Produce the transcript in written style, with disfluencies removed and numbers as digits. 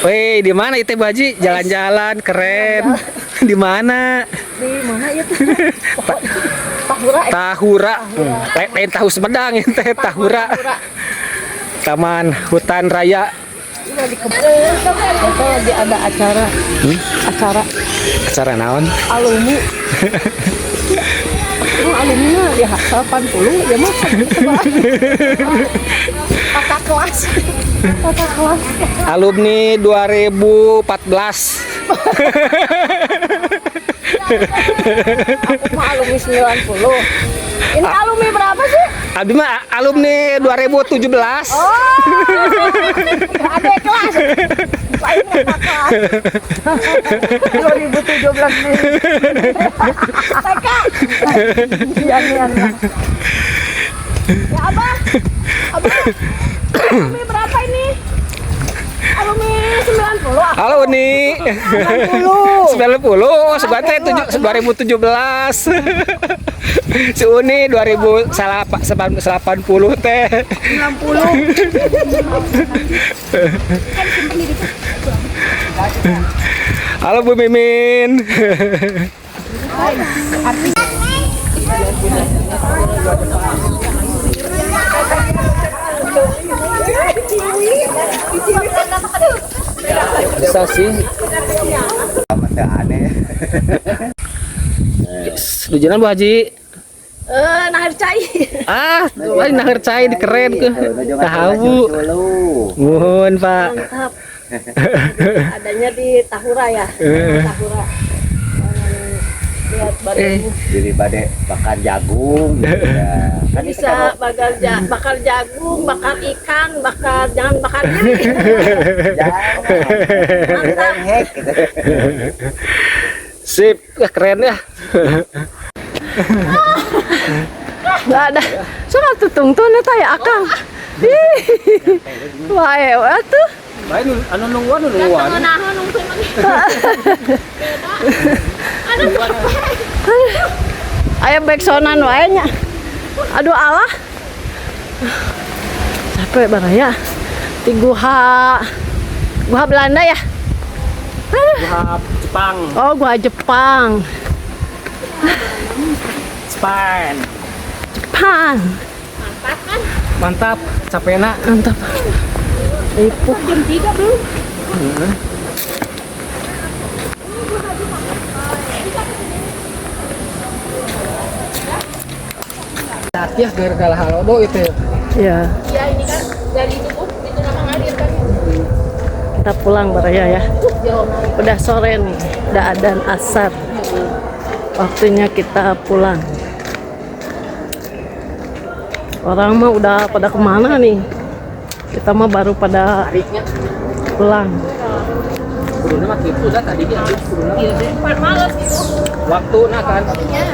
Weh, di mana itu Bu Haji? Jalan-jalan keren. Di mana? Di mana itu? Tahura. Tahura. Lain tahu Sumedang itu teh Tahura. Taman Hutan Raya. Iya, di kebun. Itu lagi ada acara. Acara Acara naon? Alumni. Oh, alumni ya 80 ya mah. Kakak kelas. Kakak kelas. Alumni 2014. Aku mah alumni 90. Ini alumni berapa sih? Abdi mah alumni 2017. Oh, ada kelas. Lain kakak kelas. 2017 nih. TK. Iya. Ya, Abah. Abah. Alumni berapa ini? Alumni 90. Ah. Halo Uni. 90. 90, sebenarnya 2017. Si Uni 2080 teh. 90. Halo Bu Mimin. Bisa sih. Aneh. Lujunan Bu Haji. Eh, nahar cai. Ah, wah nahar cai di keren ke. Tahu. Muhun, Pak. Mantap. Adanya di Tahura ya. Tahura. Lihat badannya. Jadi bade bakar jagung gitu ya. Kan itu Bisa kan bakar jagung, bakar ikan, bakar jangan bakar diri. jangan hek gitu. Sip, ya keren ya. Enggak ada. Soal tutungtun eta ya akang. Ih. Wae atuh. Lain anu nungguan nungguan. Aya backsound-an wae nya. Aduh Allah. Capek baraya. Di guha Guha Belanda ya? Guha Jepang. Oh, gua Jepang. Jepang. Jepang. Mantap, capekna. Mantap. Ipuh. Jam 3 belum. Ya gara-gara halodo itu. Ya. Iya, ini kan dari itu Bu, itu nama ngalir kan. Kita pulang baraya ya. Udah sore nih, udah adzan asar. Waktunya kita pulang. Orang mah udah pada kemana nih? Kita mah baru pada pulang. Kuduna mah kitu dah tadi ge kuduna. Pan males gitu. Waktu nah kan. Iya.